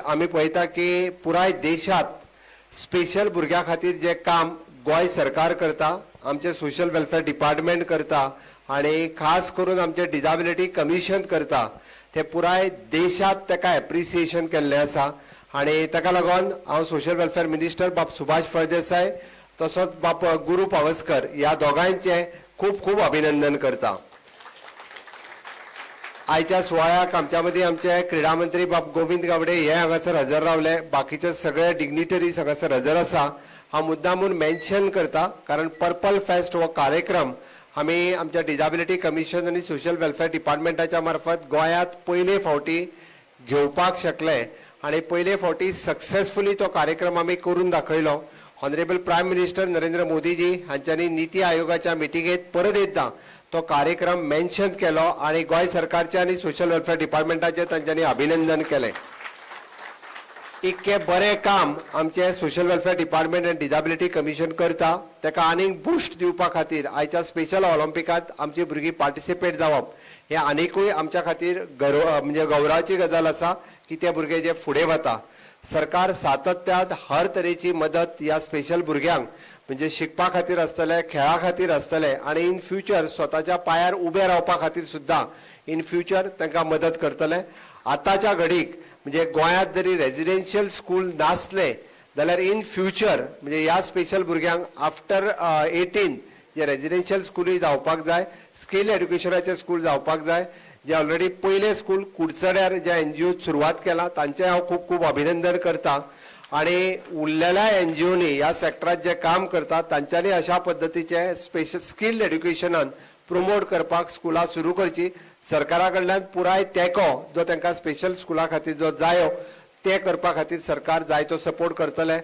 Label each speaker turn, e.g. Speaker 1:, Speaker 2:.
Speaker 1: आमी पळयता की पुराय देशात स्पेशल भुरग्यां खातीर जे काम गोंय सरकार करता, आमचे सोशल वेलफेअर डिपार्टमेंट करता आनी खास करून आमचे डिजाबिलिटी कमिशन करता, ते पुराय देशात ताका एप्रिसिएशन केल्लें आसा. आनी ताका लागून हांव सोशल वेलफेअर मिनिस्टर बाब सुभाष फळदेसाय तसोच बाब गुरू पावसकर ह्या दोगांयचें खूब खूब अभिनंदन करता. आयच्या सुवाळ्याक आमच्या मदीं आमचे क्रिडा मंत्री बाब गोविंद गावडे हे हांगासर हजर रावले. बाकीचे सगळे डिग्निटरीज हांगासर हजर आसा. हांव मुद्दामून मेन्शन करता, कारण पर्पल फेस्ट हो कार्यक्रम आमी आमच्या डिजाबिलिटी कमिशन आनी सोशल वेलफेअर डिपार्टमेंटाच्या मार्फत गोंयांत पयले फावटी घेवपाक शकले आनी पयले फावटी सक्सेसफुली तो कार्यक्रम आमी करून दाखयलो. ऑनरेबल प्रायम मिनिस्टर नरेंद्र मोदीजी हांच्यांनी निती आयोगाच्या मिटिंगेत परत एकदां तो कार्यक्रम मेन्शन केलो आनी गोंय सरकारचे आनी सोशल वेलफेअर डिपार्टमेंटाचे तांच्यांनी अभिनंदन केलें. इतकें बरें काम आमचें social welfare department आनी डिजाबिलिटी कमिशन करता, ताका आनीक बुस्ट दिवपा खातीर आयच्या स्पेशल ऑलिम्पिकांत आमची भुरगीं पार्टिसिपेट जावप हें आनिकूय आमच्या खातीर गर्व, म्हणजे गौरवाची गजाल आसा की ते भुरगे जे फुडें वता. सरकार सातत्यान हर तरेची मदत ह्या स्पेशल भुरग्यांक, म्हणजे शिकपा खातीर आसतले, खेळा खातीर आसतले आनी इन फ्युचर स्वताच्या पांयार उबे रावपा खातीर सुद्दां इन फ्युचर तांकां मदत करतले. आतांच्या घडीक म्हणजे गोंयांत जरी रेजिडेन्शियल स्कूल नासलें जाल्यार इन फ्युचर म्हणजे ह्या स्पेशल भुरग्यांक आफ्टर 18 जे रेजिडेन्शियल स्कुलूय जावपाक जाय, स्कील एड्युकेशनाचे स्कूल जावपाक जाय. जे ऑलरेडी पयले स्कूल कुडचड्यार ज्या एनजीओ सुरवात केला, तांचें हांव खूब खूब अभिनंदन करता आणि उरलेल्या एनजीओनी ह्या सेक्टरात जे काम करतात, तांच्यांनी अशा पद्दतीचे स्पेशल स्किल एड्युकेशनान प्रमोट करपाक स्कुलां सुरू करची. सरकारा कडल्यान पुराय तेंको जो तांकां स्पेशल स्कुला खातीर जो जायो, ते करपा खातीर सरकार जायतो सपोर्ट करतले.